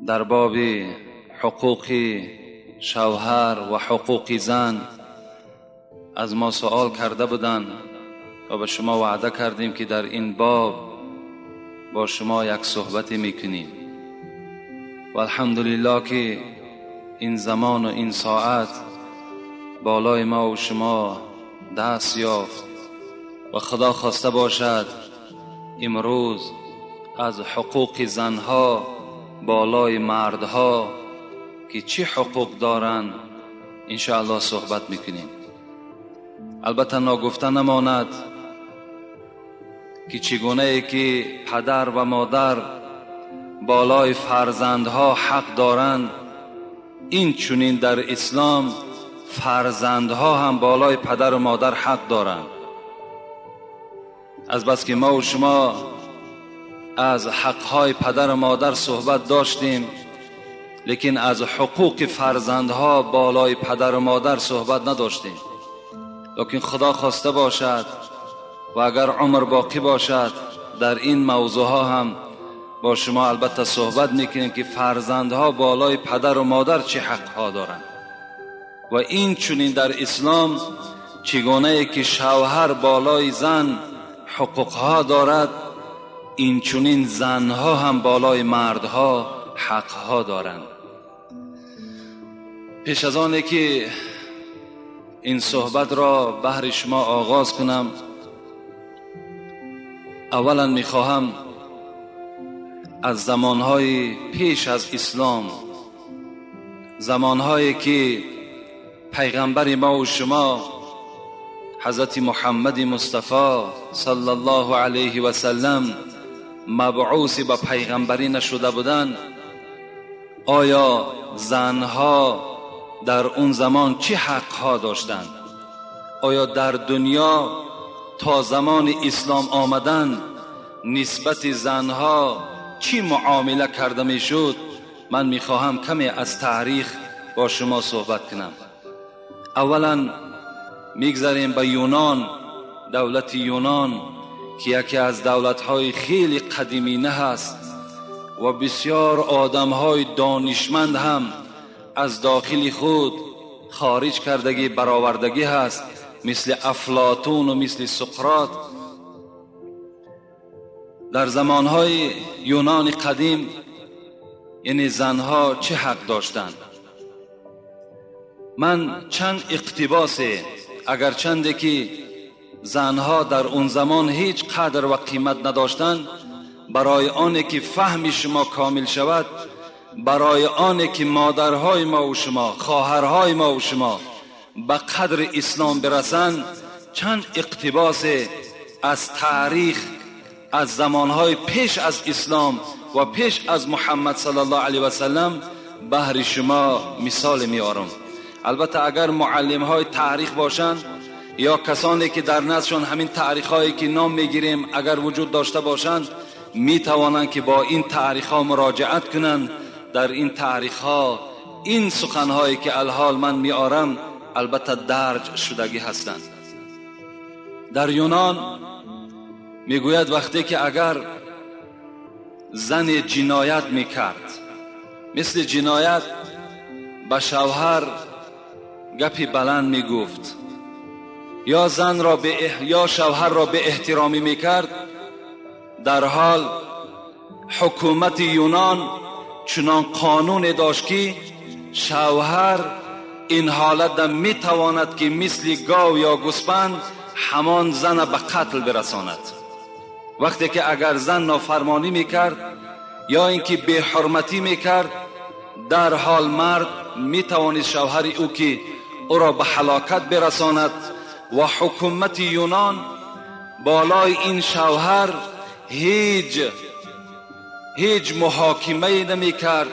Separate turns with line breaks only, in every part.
در باب حقوق شوهر و حقوق زن از ما سوال کرده بودند و به شما وعده کردیم که در این باب با شما یک صحبتی میکنیم و الحمدلله که این زمان و این ساعت بالای ما و شما دست یافت و خدا خواسته باشد امروز از حقوق زنها بالای مردها که چی حقوق دارند انشاءالله صحبت میکنیم. البته ناگفته نماند که چگونه ای که پدر و مادر بالای فرزندها حق دارند، این چنین در اسلام فرزندها هم بالای پدر و مادر حق دارند. از بس که ما و شما از حقهای پدر و مادر صحبت داشتیم، لیکن از حقوق فرزندها بالای پدر و مادر صحبت نداشتیم. لیکن خدا خواسته باشد و اگر عمر باقی باشد در این موضوعها هم با شما البته صحبت میکنیم که فرزندها بالای پدر و مادر چه حقها دارند و این چنین در اسلام چگونه ای که شوهر بالای زن حقوقها دارد، این چنین زنها هم بالای مردها حقها دارند. پیش از آنه که این صحبت را بهر شما آغاز کنم، اولا میخواهم از زمانهای پیش از اسلام، زمانهایی که پیغمبر ما و شما حضرت محمد مصطفی صلی الله علیه و سلم مبعوث به پیغمبری نشده بودند، آیا زنها در اون زمان چه حقها داشتند؟ آیا در دنیا تا زمان اسلام آمدن نسبت زنها چی معامله کرده میشد؟ من میخواهم کمی از تاریخ با شما صحبت کنم. اولا میگذریم به یونان، دولت یونان که یکی از دولت‌های خیلی قدیمی نه هست و بسیار آدم‌های دانشمند هم از داخل خود خارج کردگی برآوردگی هست، مثل افلاطون و مثل سقراط. در زمانهای یونان قدیم یعنی زنها چه حق داشتند؟ من چند اقتباس، اگر چنده که زنها در اون زمان هیچ قدر و قیمت نداشتند، برای آنه که فهم شما کامل شود، برای آنه که مادرهای ما و شما، خواهرهای ما و شما به قدر اسلام برسند، چند اقتباس از تاریخ از زمانهای پیش از اسلام و پیش از محمد صلی الله علیه و سلم بهر شما مثال میارم. البته اگر معلمهای تاریخ باشند یا کسانی که در نزدشان همین تاریخ هایی که نام میگیریم اگر وجود داشته باشند، میتوانند که با این تاریخ ها مراجعت کنند. در این تاریخ ها این سخنهایی که الحال من میارم البته درج شدگی هستند. در یونان میگوید وقتی که اگر زن جنایت میکرد، مثل جنایت به شوهر گپی بلند میگفت یا زن را به یا شوهر را به احترامی میکرد، در حال حکومت یونان چنان قانون داشت که شوهر این حالت میتواند که مثل گاو یا گوسفند همان زن به قتل برساند. وقتی که اگر زن نافرمانی میکرد یا اینکه بی حرمتی میکرد، در حال مرد میتوانست شوهر او که او را به هلاکت برساند و حکومت یونان بالای این شوهر هیچ محاکمه نمیکرد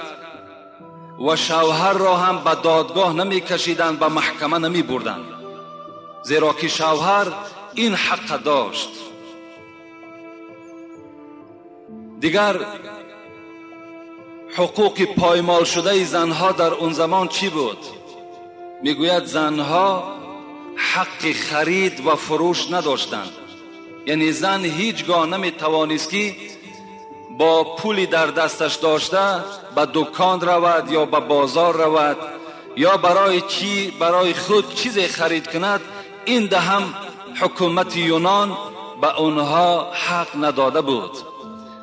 و شوهر را هم به دادگاه نمیکشیدند، به محکمه نمیبردند، زیرا که شوهر این حق داشت. دیگر حقوق پایمال شده زنها در اون زمان چی بود؟ میگوید زنها حق خرید و فروش نداشتند. یعنی زن هیچگاه نمیتوانست که با پولی در دستش داشته به دکان رود یا به بازار رود یا برای خود چیزی خرید کند. این ده هم حکومت یونان به اونها حق نداده بود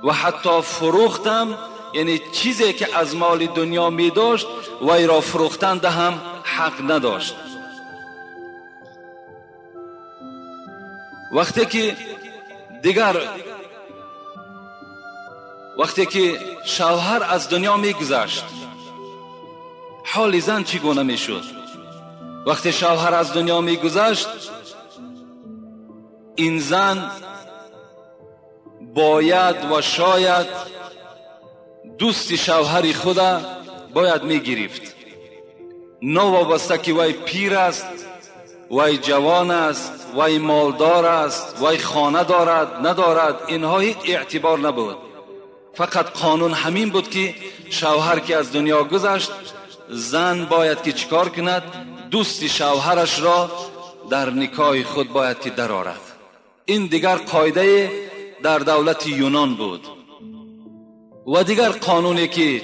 و حتی فروختم، یعنی چیزی که از مال دنیا می داشت وی را فروختن ده هم حق نداشت. وقتی که شوهر از دنیا می گذشت حال زن چگونه می شد؟ وقتی شوهر از دنیا می گذشت این زن باید و شاید دوست شوهر خود باید می گرفت، نه وابسته که وی پیر است، وی جوان است، وی مالدار است، وی خانه دارد ندارد، اینها هیچ اعتبار نبود. فقط قانون همین بود که شوهر که از دنیا گذشت زن باید که چیکار کند؟ دوست شوهرش را در نکاح خود باید که درآرد. این دیگر قاعده در دولت یونان بود. و دیگر قانونی که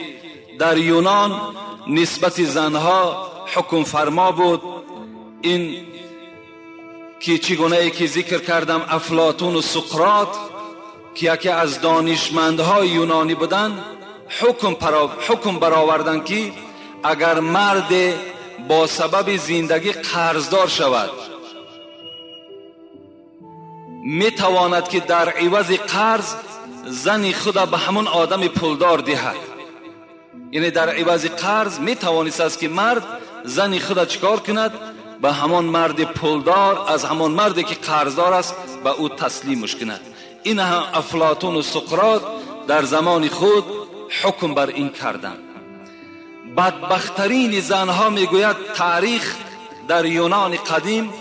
در یونان نسبت زنها حکم فرما بود این که چگونه ای که ذکر کردم افلاطون و سقراط که یکی از دانشمندهای یونانی بودند حکم برآوردند که اگر مرد با سبب زندگی قرضدار شود می تواند که در عوض قرض زن خود به همون آدم پولدار دهد. یعنی در عوض قرض می توانست است که مرد زن خود چیکار کند؟ به همان مرد پولدار، از همان مردی که قرضدار است به او تسلیمش کند. این هم افلاطون و سقراط در زمان خود حکم بر این کردند. بدبخترین زنها میگوید تاریخ در یونان قدیم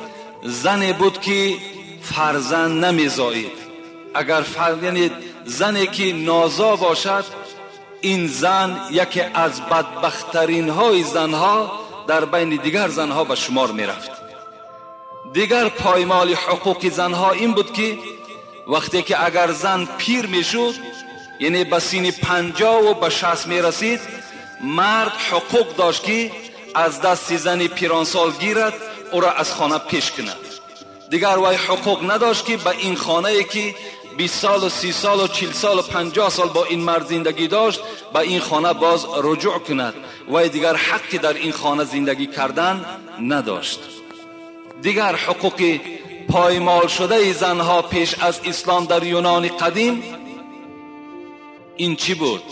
زنی بود که فرزند نمیزایید. اگر یعنی زنی که نازا باشد، این زن یکی از بدبخترین های زنها در بین دیگر زنها به شمار میرفت. دیگر پایمال حقوق زنها این بود که وقتی که اگر زن پیر میشد، یعنی به سین 50 و به 60 میرسید، مرد حقوق داشت که از دست زن پیرانسال گیرد، او را از خانه پیش کند. دیگر وی حقوق نداشت که به این خانه که 20 سال و 30 سال و 40 سال و 50 سال با این مرد زندگی داشت به این خانه باز رجوع کند. وی دیگر حقی در این خانه زندگی کردن نداشت. دیگر حقوق پایمال شده زنها پیش از اسلام در یونان قدیم این چی بود؟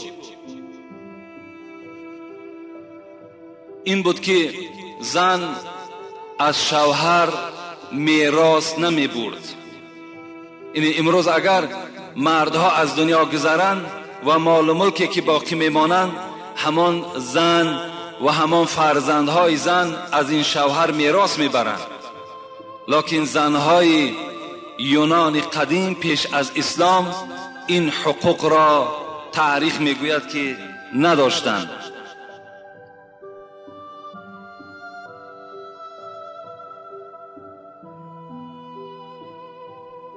این بود که زن از شوهر میراث نمی برد. یعنی امروز اگر مردها از دنیا گذرند و مال و ملکی که باقی میمانند، همان زن و همان فرزندهای زن از این شوهر میراث میبرند. لکن زنهای یونان قدیم پیش از اسلام این حقوق را تاریخ میگوید که نداشتند.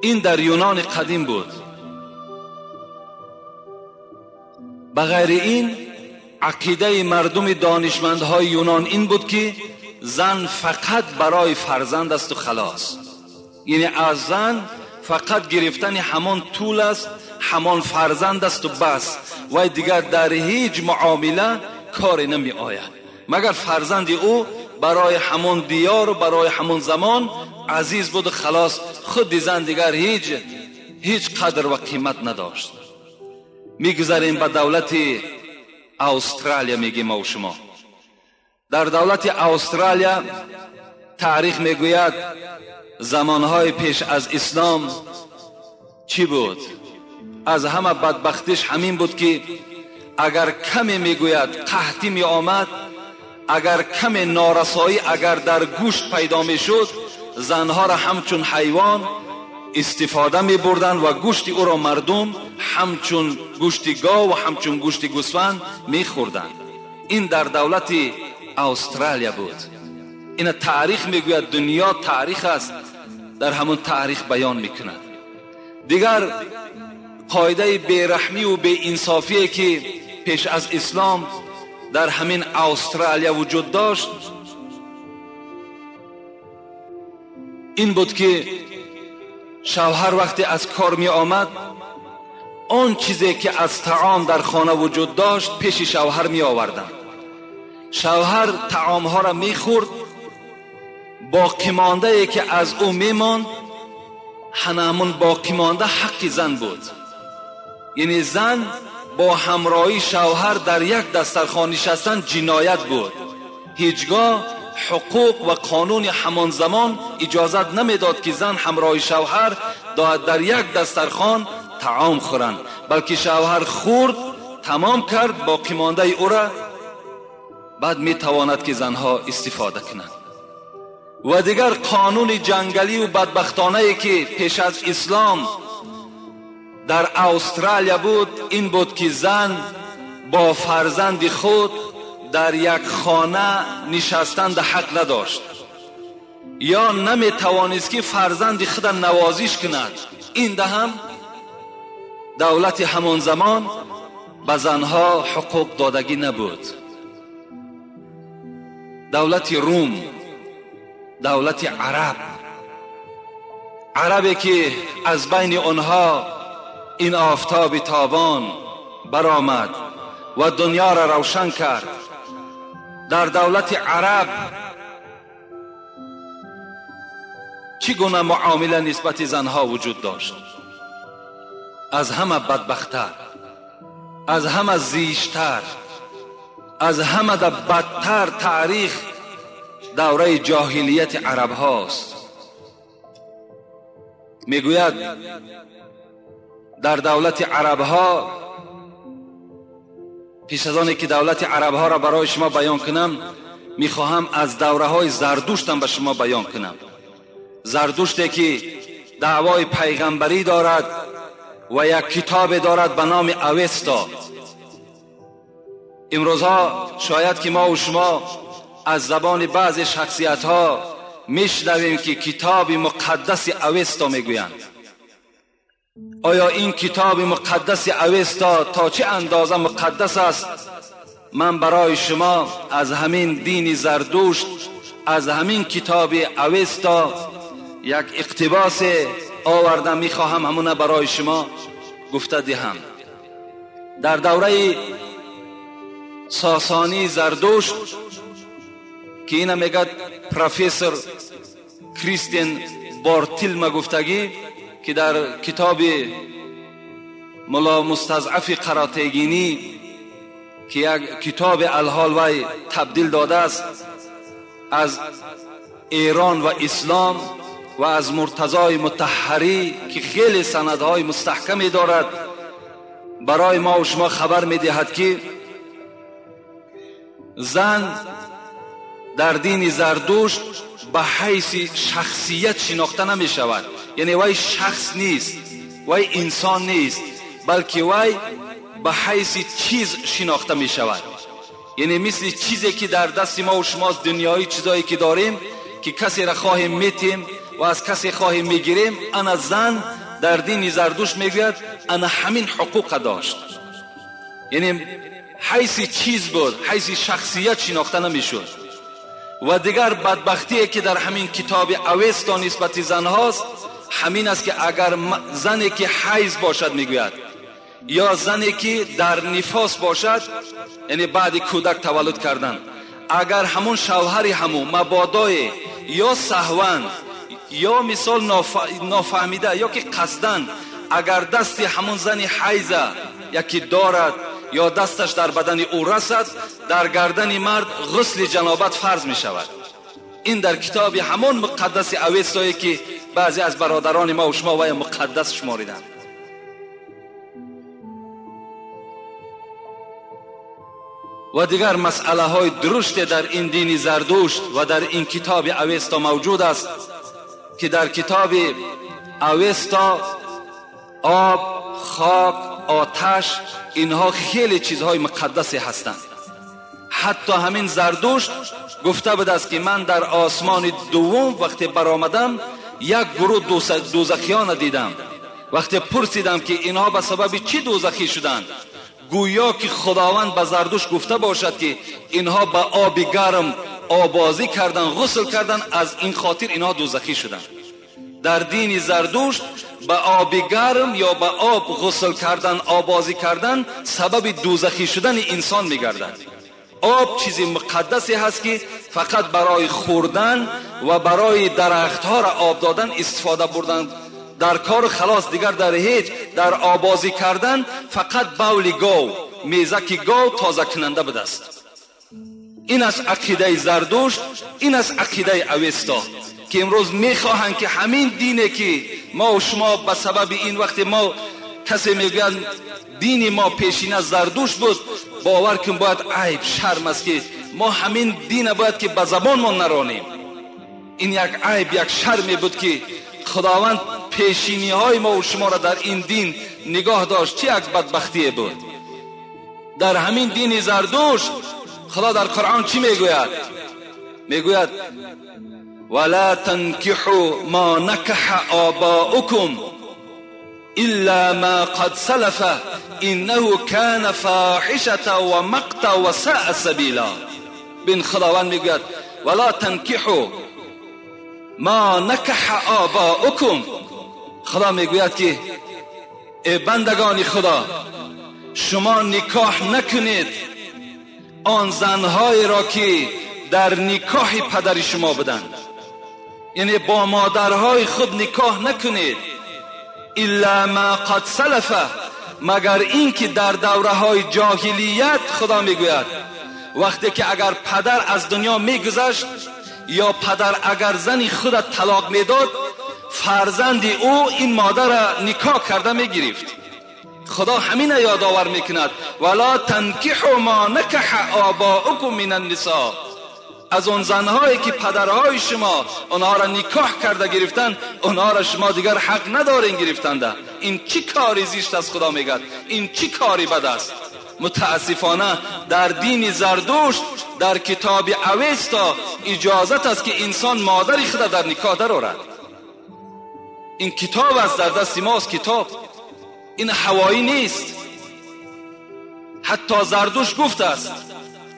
این در یونان قدیم بود. بغیر این عقیده مردم دانشمندهای یونان این بود که زن فقط برای فرزند است و خلاص. یعنی از زن فقط گرفتن همان طول است، همان فرزند است و بس، و دیگر در هیچ معامله کاری نمی آید، مگر فرزند او برای همان دیار و برای همان زمان عزیز بود و خلاص. خود زن دیگر هیچ قدر و قیمت نداشت. میگذاریم به دولت استرالیا. میگیم ما و شما در دولت استرالیا تاریخ میگوید زمانهای پیش از اسلام چی بود؟ از همه بدبختیش همین بود که اگر کمی میگوید قحطی می آمد، اگر کم نارسایی اگر در گوشت پیدا میشد، زنها را همچون حیوان استفاده می بردن و گوشت او را مردم همچون گوشت گاو و همچون گوشت گوسفند می خوردن. این در دولت استرالیا بود. این تاریخ میگوید، دنیا تاریخ است، در همون تاریخ بیان میکند. Дигар қоидаи бераҳмӣ ва беинсофие ки пеш аз ислом дар ҳамин Австралия вуҷуд дошт ин буд ки шавҳар вақте аз кор ми омад, он чизе ки аз таом дар хона вуҷуд дошт пеши шавҳар ми оварданд. Шавҳар таомҳоро мехӯрд, боқимондае ки аз ӯ мемонд ҳанамун боқимонда ҳаққи зан буд. Яъне зан бо ҳамроҳии шавҳар дар як дастархон нишастан ҷиноят буд. Ҳеҷгоҳ ҳуқуқ ва қонуни ҳамон замон иҷозат намедод ки зан ҳамроҳи шавҳар дар як дастархон таом хӯранд, балки шавҳар хӯрд, тамом кард, боқимондаи ӯра баъд метавонад ки занҳо истифода кунанд. Ва дигар қонуни ҷангалӣ ва бадбахтонае ки пеш аз ислом дар Австралия буд ин буд ки зан бо фарзанди худ дар як хона нишастан ҳақ надошт ё наметавонист ки фарзанди худро навозиш кунад. Ин даҳам давлати ҳамон замон ба занҳо ҳуқуқ додагӣ набуд. Давлати Рум, давлати араб, арабе ки аз байни онҳо ин офтоби тобон баромад ва дунёро равшан кард, дар давлати араб чӣ гуна муомила нисбати занҳо вуҷуд дошт? Аз ҳама бадбахттар, аз ҳама зиштар, аз ҳама бадтар таърих давраи ҷоҳилияти арабҳост. Мегӯяд дар давлати арабҳо, пеш аз оне ки давлати арабҳоро барои шумо баён кунам, мехоҳам аз давраҳои Зардуштам ба шумо баён кунам. Зардуште ки даъвои пайғамбарӣ дорад ва як китобе дорад ба номи Авеста. Имрӯзҳо шояд ки мо ва шумо аз забони баъзе шахсиятҳо мешнавем ки китоби муқаддаси Авеста мегӯянд. Оё ин китоби муқаддаси Авеста то чӣ андоза муқаддас аст? Ман барои шумо аз ҳамин дини Зардушт, аз ҳамин китоби Авеста як иқтибос овардам, мехоҳам ҳамона барои шумо гуфта диҳам. Дар давраи Сосонии Зардушт ки ина мегӯяд профессор Кристиан Бартилма гуфтагӣ, ки дар китоби Мулло Мустазъафи Қаротегинӣ ки як китоби алҳол вай табдил додааст аз Эрон ва ислом ва аз Муртазои Мутаҳҳарӣ ки хеле санадҳои мустаҳкаме дорад, барои мо ва шумо хабар медиҳад ки зан дар дини Зардушт ба ҳайси шахсият шинохта намешавад. Яъне вай шахс нест, вай инсон нест, балки вай ба ҳайси чиз шинохта мешавад. Яъне мисли чизе ки дар дасти мо ва шумост, дунёи чизое ки дорем, ки касеро хоҳем метем ва аз касе хоҳем мегирем, ана зан дар дини Зардушт мегӯяд ана ҳамин ҳуқуқа дошт. Яъне ҳайси чиз буд, ҳайси шахсият шинохта намешуд. Ва дигар бадбахтие ки дар ҳамин китоби Авеста нисбати занҳост ҳамин аст ки агар зане ки ҳайз бошад, мегӯяд, ё зане ки дар нифос бошад, яъне баъди кӯдак таваллуд кардан, агар ҳамун шавҳари ҳамун мабодое ё саҳван ё мисол нофаҳмида ё ки қасдан агар дасти ҳамун зани ҳайза яке дорад ё дасташ дар бадани ӯ расад, дар гардани мард ғусли ҷанобат фарз мешавад. Ин дар китоби ҳамон муқаддаси Авестое ки баъзе аз бародарони мо ва шумо вай муқаддас шумориданд. Ва дигар масъалаҳои дуруште дар ин дини Зардушт ва дар ин китоби Авеста мавҷуд аст ки дар китоби Авеста об, хок, оташ инҳо хеле чизҳои муқаддасе ҳастанд. Ҳатто ҳамин Зардушт гуфта будааст ки ман дар осмони дуввум вақте баромадам як гурӯҳ дӯзахиёна дидам. وقتی پرسیدم که اینها به سبب چی دوزخی شدند، گویا که خداوند به زردوش گفته باشد که اینها به آب گرم آبازی کردن، غسل کردن، از این خاطر اینها دوزخی شدند. در دین زردوشت به آب گرم یا به آب غسل کردن، آبازی کردن سبب دوزخی شدن انسان میگردد. آب چیزی مقدسی هست که فقط برای خوردن و برای درختها را آب دادن استفاده بردن در کار خلاص، دیگر در هیچ. در آبازی کردن فقط بول گاو، میزک گاو تازه کننده بوده است. این از عقیده زردوشت، این از عقیده اوستا که امروز میخواهند که همین دینه که ما و شما به سبب این وقت ما کسی میگوید دین ما پیشینه زردوشت بود، باور کن باید عیب شرم است که ما همین دین باید که به زبان ما نرانیم. این یک عیب، یک شرمی بود که خداوند پیشینی های ما و شما را در این دین نگاه داشت. چه یک بدبختی بود. در همین دین زردوشت خدا در قرآن چی میگوید؟ میگوید ولا تنكحوا ما نكح آباؤكم إلا ما قد سلف إنه كان فاحشة ومقتا وساء سبيلا. بین خداوند میگوید ولا تنكحوا ما نکح آباؤكم. خدا میگوید که ای بندگان خدا، شما نکاح نکنید آن زنهای را که در نکاح پدر شما بودند، یعنی با مادرهای خود نکاح نکنید. الا ما قد سلف، مگر اینکه در دوره های جاهلیت خدا میگوید وقتی که اگر پدر از دنیا میگذشت یا پدر اگر زنی خود طلاق میداد، فرزند او این مادر را نکاح کرده میگرفت. خدا همین یادآور میکند ولا تنکحوا ما نکح آباؤکم من النساء. از اون زنهایی که پدرهای شما آنها را نکاح کرده گرفتن، آنها را شما دیگر حق ندارین گرفتنده. این چی کاری زشت است؟ خدا میگد این چی کاری بد است. متاسفانه در دین زردشت در کتاب اوستا اجازت است که انسان مادر خود در نکاح درآورد. این کتاب است، در دست ماست کتاب، این هوایی نیست. حتی زردشت گفت است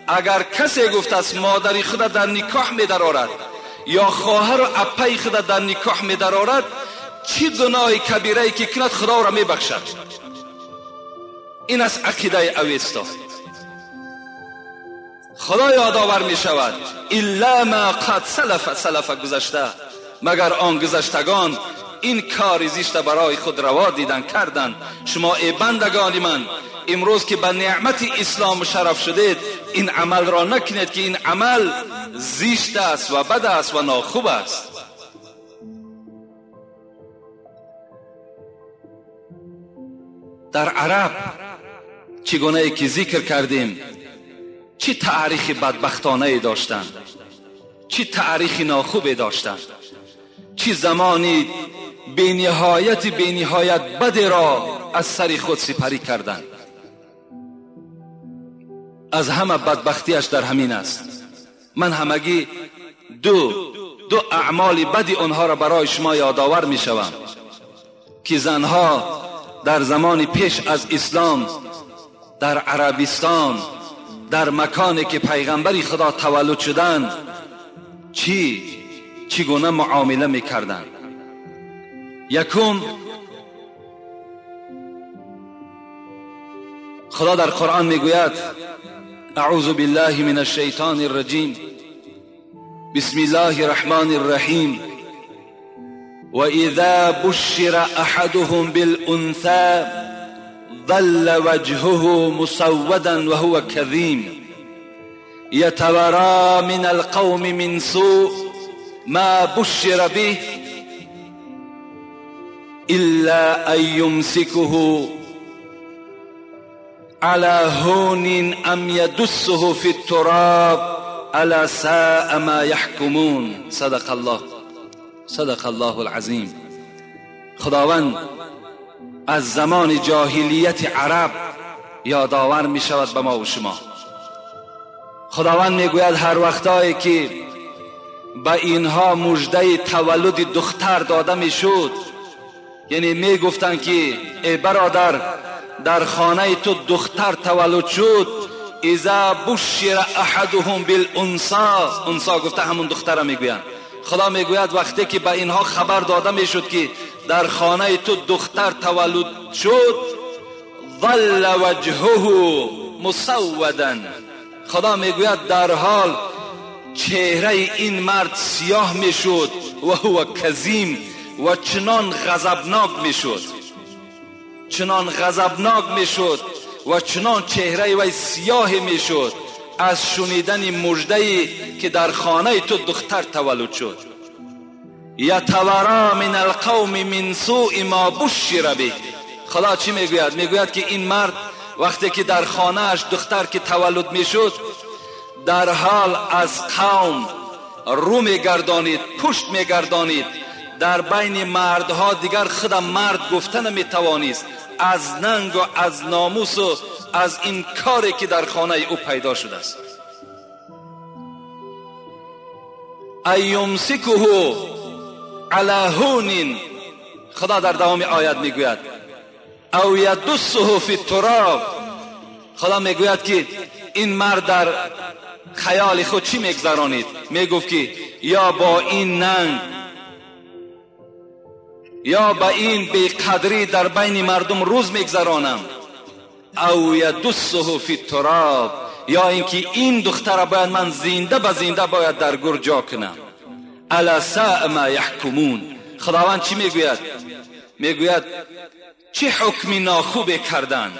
اگر کسی گفت است مادری خود در نکاح می درآورد یا خواهر و اپای خود در نکاح می درآورد، چی گناه کبیره که کند خدا را می بخشد. این از عقیده اوستا. خدا یادآور می شود الا ما قد سلف، سلف گذشته، مگر آن گذشتگان این کار زشت برای خود روا دیدن کردن. شما ای بندگان من، امروز که به نعمت اسلام شرف شدید، این عمل را نکنید که این عمل زشت است و بد است و ناخوب است. در عرب چگونه که ذکر کردیم چه تاریخ بدبختانه داشتند، چه تاریخ ناخوبی داشتند، چه زمانی بی نهایت بد را از سر خود سپری کردند. از همه بدبختیش در همین است. من همگی دو اعمال بدی آنها را برای شما یادآور می شوم که زنها در زمان پیش از اسلام در عربستان، در مکانی که پیغمبر خدا تولد شدند، چگونه معامله میکردند. یکم، خدا در قرآن میگوید اعوذ بالله من الشیطان الرجیم، بسم الله الرحمن الرحیم، وإذا بشر أحدهم بالأنثى ظل وجهه مسودا وهو كظيم يتوارى من القوم من سوء ما بشر به إلا أن يمسكه على هون أم يدسه في التراب ألا ساء ما يحكمون. صدق الله، صدق الله العظیم. خداوند از زمان جاهلیت عرب یادآور می شود به ما و شما. خداوند می گوید هر وقتایی که به اینها مژده تولد دختر داده می شد، یعنی میگفتند که ای برادر، در خانه تو دختر تولد شد، اذا بشر احدهم بالانثى، انثى گفته همون دختر میگویند. خدا میگوید وقتی که به اینها خبر داده میشد که در خانه تو دختر تولد شد، ظل وجهه مسودا، خدا میگوید در حال چهره این مرد سیاه میشد و هو کظیم، و چنان غضبناک میشد، چنان غضبناک میشد و چنان چهره وی سیاه میشد از شنیدن مژده‌ای که در خانه تو دختر تولد شد. یتورا من القوم من سوء ما بشر به. خدا چی میگوید؟ میگوید که این مرد وقتی که در خانه‌اش دختر که تولد میشد، در حال از قوم رو میگردانید، پشت میگردانید، در بین مردها دیگر خودم مرد گفته نمیتوانست، از ننگ و از ناموس و از این کاری که در خانه او پیدا شده است. ایمسکه علی هون، خدا در دوام آیت میگوید او یدسه فی التراب. خدا میگوید که این مرد در خیال خود چی میگذرانید؟ میگفت که یا با این ننگ یا با این بیقدری در بین مردم روز میگذرانم، او یدسه فی التراب، یا اینکه این دختر باید من زنده به زنده باید در گور جا کنم. الا ساء ما یحکمون. خداوند چی میگوید؟ میگوید چه حکمی ناخوب کردن،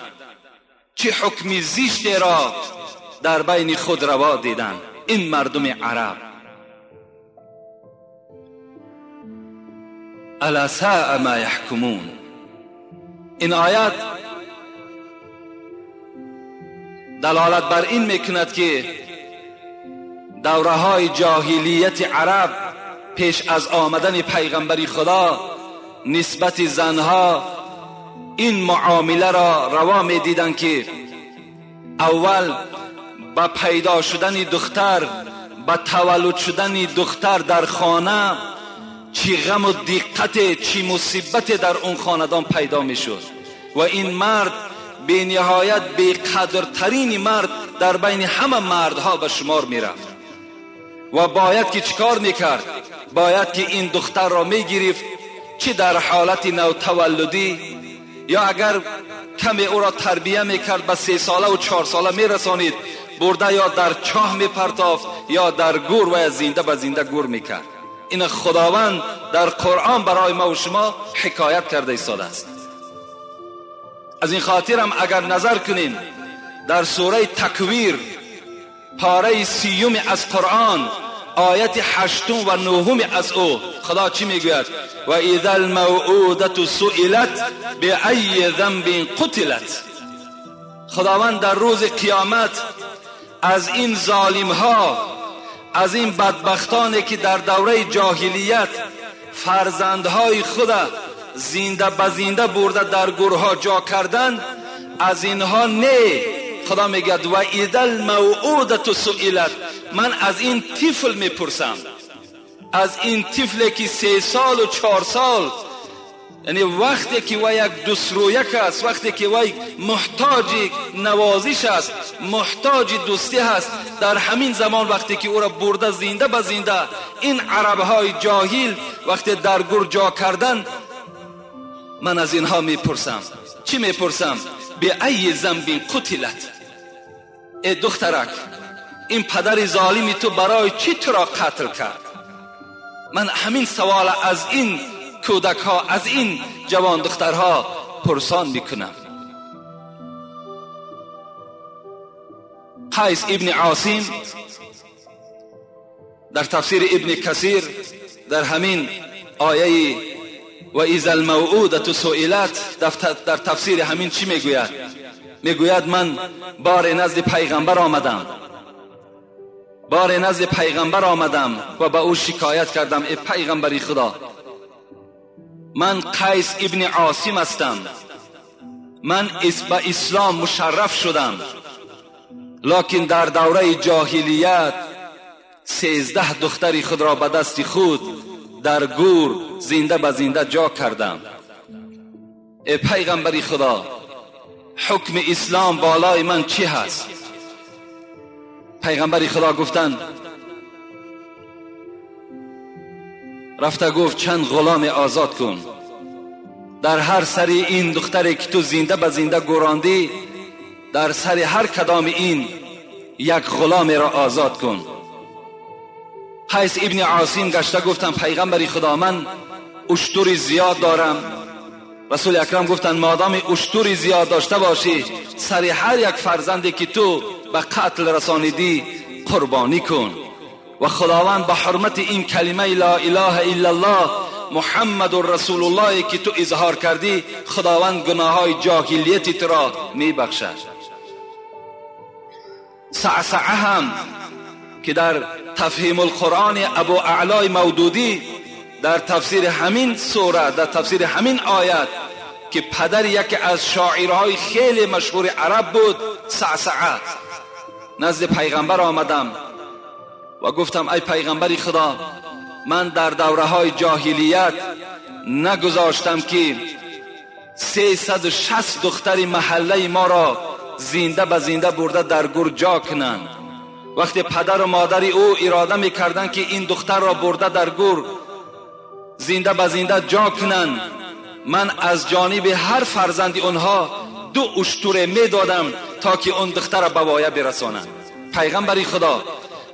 چه حکمی زشت را در بین خود روا دیدن این مردم عرب. الا ساء ما یحکمون. این آیت دلالت بر این میکند که دوره های جاهلیت عرب پیش از آمدن پیغمبر خدا نسبت زنها این معامله را روا میدیدند که اول با پیدا شدن دختر، با تولد شدن دختر در خانه چی غم و دقت، چی مصیبت در اون خاندان پیدا میشد و این مرد به نهایت بی قدرترین مرد در بین همه مردها به شمار میرفت و باید که چیکار میکرد؟ باید که این دختر را میگرفت، چی در حالت نوتولدی یا اگر کمی او را تربیه میکرد به 3 ساله و 4 ساله میرسانید، برده یا در چاه میپرتافت یا در گور و یا زنده به زنده گور میکرد. این خداوند در قرآن برای ما و شما حکایت کرده ایستاده است. از این خاطر هم اگر نظر کنیم در سوره تکویر پاره 30 از قرآن آیت 8 و 9 از او خدا چی میگوید؟ و اذا الموءودة سئلت بأی ذنب قتلت. خداوند در روز قیامت از این ظالم ها، از این بدبختانی که در دوره جاهلیت فرزندهای خود زنده به زنده برده در گورها جا کردن، از اینها نه. خدا میگه و اذا الموءودة سئلت، من از این طفل میپرسم، از این طفلی که 3 سال و 4 سال، یعنی وقتی که وی یک دوسترویک است، وقتی که وی محتاج نوازش است، محتاج دوستی هست، در همین زمان وقتی که او را برده زنده به زنده این عربهای جاهل وقتی در گور جا کردن، من از اینها میپرسم. چی میپرسم؟ به ای ذنب قتلت. ای دخترک، این پدر ظالمی تو برای چی تو را قتل کرد؟ من همین سوال از این کودک ها، از این جوان دخترها پرسان میکنم. قیس ابن عاصم در تفسیر ابن کثیر در همین آیه و اذا الموءودة سئلت در تفسیر همین چی میگوید؟ میگوید من بار نزد پیغمبر آمدم، بار نزد پیغمبر آمدم و به او شکایت کردم، ای پیغمبری خدا، من قیس ابن عاصم هستم، من به اسلام مشرف شدم، لکن در دوره جاهلیت 13 دختری خود را به دست خود در گور زنده به زنده جا کردم. ای پیغمبری خدا، حکم اسلام بالای من چی هست؟ پیغمبری خدا گفتند، رفته گفت چند غلام آزاد کن، در هر سری این دختری که تو زنده به زنده گوراندی، در سر هر کدام این یک غلام را آزاد کن. قیس ابن عاصم گشته گفتم پیغمبری خدا، من اشتری زیاد دارم. رسول اکرم گفتند مادام اشتری زیاد داشته باشی، سر هر یک فرزندی که تو به قتل رسانیدی قربانی کن و خداوند به حرمت این کلمه لا اله الا الله محمد رسول الله که تو اظهار کردی، خداوند گناههای جاهلیت تو را می بخشد. صعصعه هم که در تفهیم القرآن ابو اعلای مودودی در تفسیر همین سوره، در تفسیر همین آیت که پدر یکی از شاعرهای خیلی مشهور عرب بود، صعصعه، نزد پیغمبر آمدم و گفتم ای پیغمبر خدا، من در دوره های جاهلیت نگذاشتم که 360 دختر محله ما را زنده به زنده برده در گور جا کنند. وقتی پدر و مادر او اراده میکردند که این دختر را برده در گور زنده به زنده جا کنند، من از جانب هر فرزند آنها 2 اشتر میدادم تا که اون دختر را به وایه برسانند. پیغمبر خدا،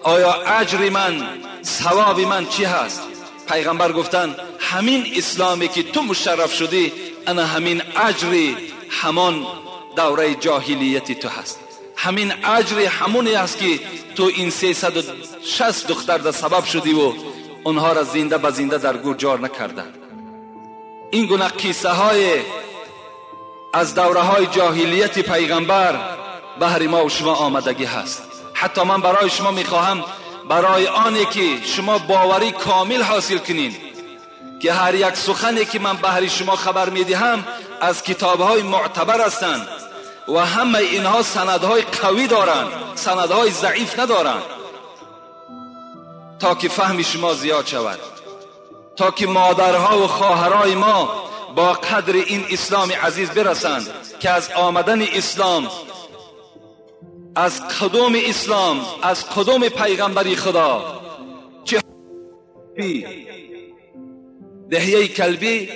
آیا اجر من، ثواب من چی هست؟ پیغمبر گفتند همین اسلامی که تو مشرف شدی، انا همین اجر همان دوره جاهلیت تو هست، همین اجر همونی هست که تو این 360 دختر در سبب شدی و آنها را زنده به زنده در گور جار نکردند. این گونه قصه های از دوره های جاهلیت پیغمبر بهر ما و شما آمدگی هست. حتی من برای شما میخواهم، برای آنی که شما باوری کامل حاصل کنین که هر یک سخنی که من بهر شما خبر میدهم از کتابهای معتبر هستند و همه اینها سندهای قوی دارند، سندهای ضعیف ندارند، تا که فهم شما زیاد شود، تا که مادرها و خواهرای ما با قدر این اسلام عزیز برسند که از آمدن اسلام، از قدوم اسلام، از قدوم پیغمبری خدا، چه دهیه کلبی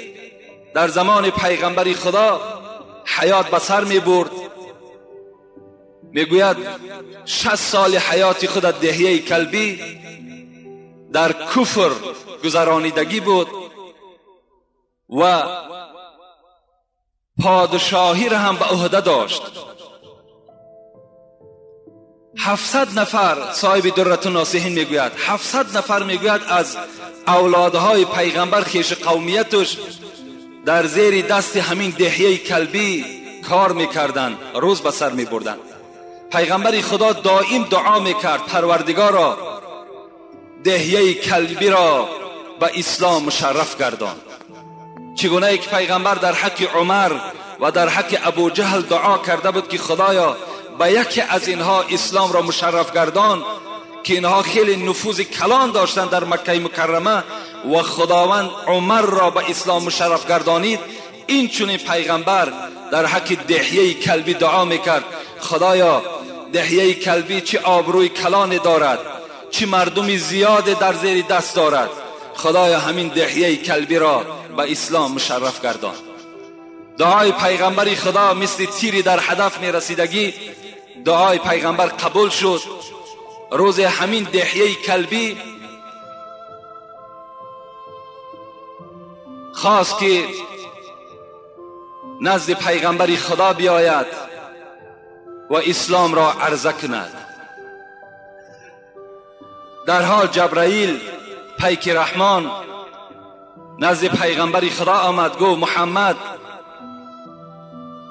در زمان پیغمبری خدا حیات به سر می برد. میگوید 60 سال حیات خود دهیه کلبی در کفر گذرانیدگی بود و پادشاهی را هم به عهده داشت. 700 نفر، صاحب درة الناصحین میگوید 700 نفر میگوید از اولادهای پیغمبر خیش قومیتش در زیر دست همین دهیه کلبی کار میکردند، روز به سر میبردند. پیغمبر خدا دائم دعا میکرد پروردگارا دهیه کلبی را به اسلام مشرف گردان. چگونه که پیغمبر در حق عمر و در حق ابو جهل دعا کرده بود که خدایا به یکی از اینها اسلام را مشرف گردان، که اینها خیلی نفوذ کلان داشتند در مکه مکرمه و خداوند عمر را به اسلام مشرف گردانید. این چنین پیغمبر در حق دهیه کلبی دعا میکرد خدایا دهیه کلبی چه آبروی کلان دارد، چه مردمی زیاد در زیر دست دارد، خدایا همین دهیه کلبی را به اسلام مشرف گردان. دعای پیغمبر خدا مثل تیری در هدف میرسیدگی، دعای پیغمبر قبول شد. روز همین دهیه کلبی خواست که نزد پیغمبر خدا بیاید و اسلام را عرضه کند. در حال جبرائیل پیک رحمان نزد پیغمبر خدا آمد، گفت محمد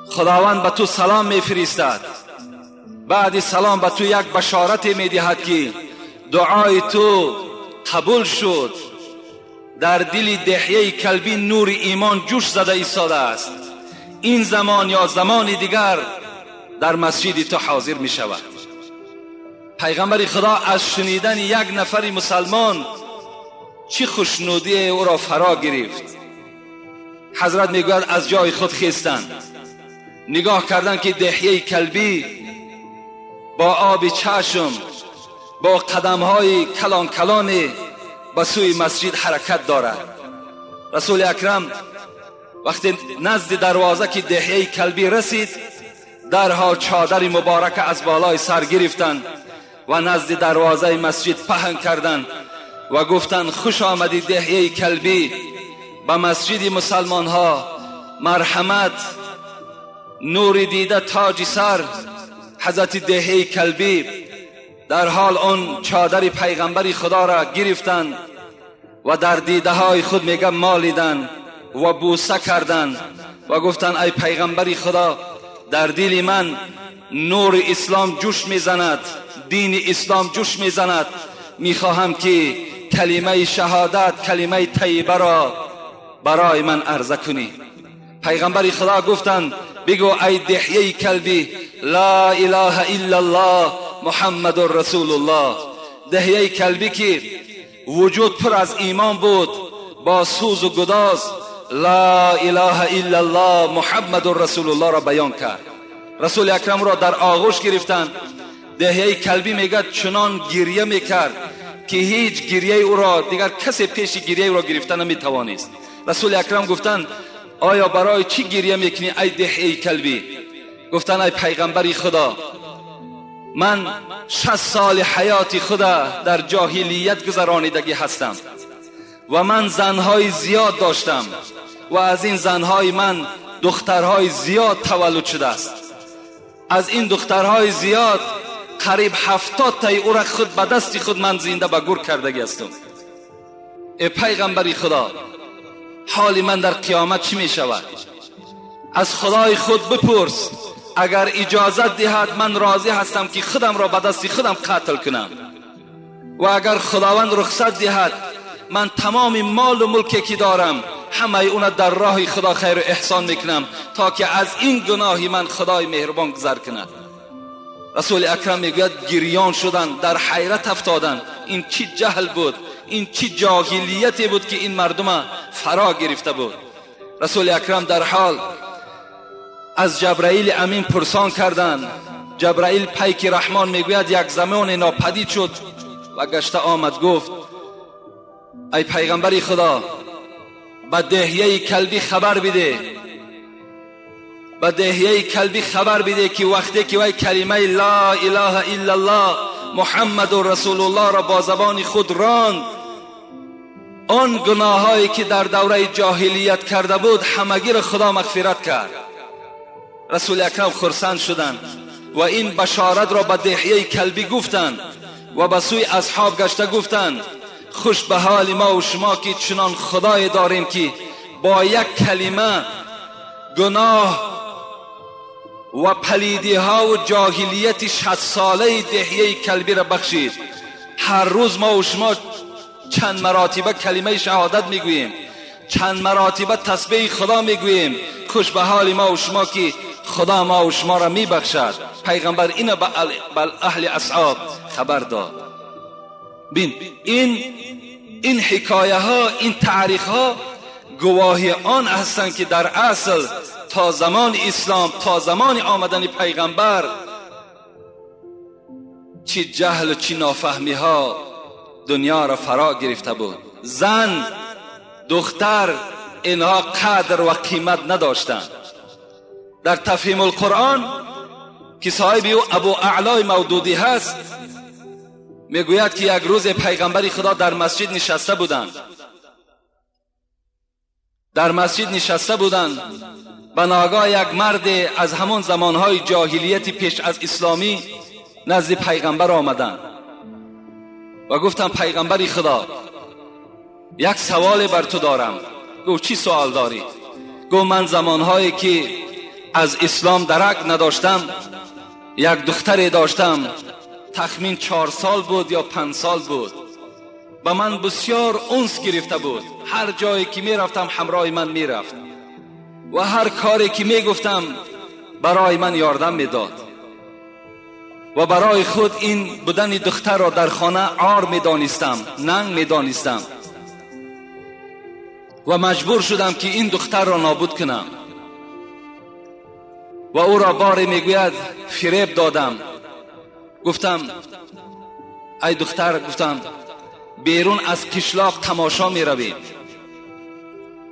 خداوند به تو سلام میفرستد، بعد سلام به تو یک بشارت میدهد که دعای تو قبول شد، در دل دهیه کلبی نور ایمان جوش زده ایستاده است، این زمان یا زمان دیگر در مسجد تو حاضر می شود. پیغمبر خدا از شنیدن یک نفر مسلمان چه خوشنودی او را فرا گرفت. حضرت میگوید از جای خود خیستند، نگاه کردند که دحیه کلبی با آب چشم، با قدمهای کلان کلان به سوی مسجد حرکت دارد. رسول اکرم وقتی نزد دروازه که دحیه کلبی رسید، درحال چادر مبارک از بالای سر گرفتند و نزد دروازه مسجد پهن کردند و گفتند خوش آمدی دحیه کلبی به مسجد مسلمان ها، مرحمت، نور دیده تاج سر. حضرت دحیه کلبی در حال آن چادر پیغمبر خدا را گرفتند و در دیده های خود میگه مالیدند و بوسه کردند و گفتند ای پیغمبر خدا، در دل من نور اسلام جوش میزند، دین اسلام جوش میزند، میخواهم که کلمه شهادت، کلمه طیبه را برای من عرضه کنی. پیغمبر خدا گفتند بگو ای دحیه کلبی لا اله الا الله محمد رسول الله. دحیه کلبی که وجود پر از ایمان بود، با سوز و گداز لا اله الا الله محمد رسول الله را بیان کرد. رسول اکرم را در آغوش گرفتند. دحیه کلبی میگه چنان گریه میکرد که هیچ گریه او را دیگر کسی پیش گریه او را گرفته نمیتوانست. رسول اکرم گفتند آیا برای چی گریه میکنی ای دحیه کلبی؟ گفتند ای پیغمبر خدا، من 60 سال حیات خدا در جاهلیت گذرانیدگی هستم و من زنهای زیاد داشتم و از این زنهای من دخترهای زیاد تولد شده است. از این دخترهای زیاد قریب 70 تای او را خود به دست خود من زنده به گور کردگی هستم. ای پیغمبر خدا، حال من در قیامت چی می شود؟ از خدای خود بپرس، اگر اجازت دهد من راضی هستم که خودم را به دست خودم قتل کنم، و اگر خداوند رخصت دهد من تمام مال و ملکی که دارم همه اون در راه خدا خیر و احسان میکنم تا که از این گناهی من خدای مهربان گذر کند. رسول اکرم میگوید گریان شدن، در حیرت افتادن، این چی جهل بود، این چی جاهلیتی بود که این مردم فرا گرفته بود. رسول اکرم در حال از جبرائیل امین پرسان کردند. جبرائیل پیک رحمان میگوید یک زمان ناپدید شد و گشته آمد گفت ای پیغمبر خدا، به دحیه کلبی خبر بده، به دحیه کلبی خبر بده که وقتی که وی کلمه لا اله الا الله محمد رسول الله را با زبان خود راند، آن گناهایی که در دوره جاهلیت کرده بود همگی را خدا مغفرت کرد. رسول اکرم خرسند شدند و این بشارت را به دحیه کلبی گفتند و به سوی اصحاب گشته گفتند خوش به حال ما و شما که چنان خدای داریم که با یک کلمه گناه و پلیدی ها و جاهلیت 60 ساله دحیه کلبی را بخشید. هر روز ما و شما چند مراتبه کلمه شهادت میگوییم، چند مراتبه تسبیح خدا میگوییم. خوش به حال ما و شما که خدا ما و شما را میبخشد. پیغمبر اینو به اهل اصحاب خبر داد. بین این حکایه ها، این تاریخ ها گواهی آن هستند که در اصل تا زمان اسلام، تا زمان آمدن پیغمبر، چی جهل و چی نافهمی ها دنیا را فرا گرفته بود. زن، دختر، اینها قدر و قیمت نداشتند. در تفهیم القرآن که صاحب او ابو اعلای مودودی هست میگوید که یک روز پیغمبر خدا در مسجد نشسته بودند، در مسجد نشسته بودند. به ناگاه یک مرد از همان زمانهای جاهلیت پیش از اسلامی نزد پیغمبر آمدند و گفتم پیغمبر خدا، یک سوال بر تو دارم. گفت چی سوال داری؟ گفت من زمانهایی که از اسلام درک نداشتم یک دختری داشتم، تخمین 4 سال بود یا 5 سال بود، به من بسیار انس گرفته بود. هر جایی که میرفتم همراه من میرفت و هر کاری که میگفتم برای من یاردم میداد و برای خود این بودن دختر را در خانه عار میدانستم، ننگ میدانستم. و مجبور شدم که این دختر را نابود کنم. و او را باری میگوید فریب دادم، گفتم ای دختر، گفتم بیرون از کشلاق تماشا میرویم.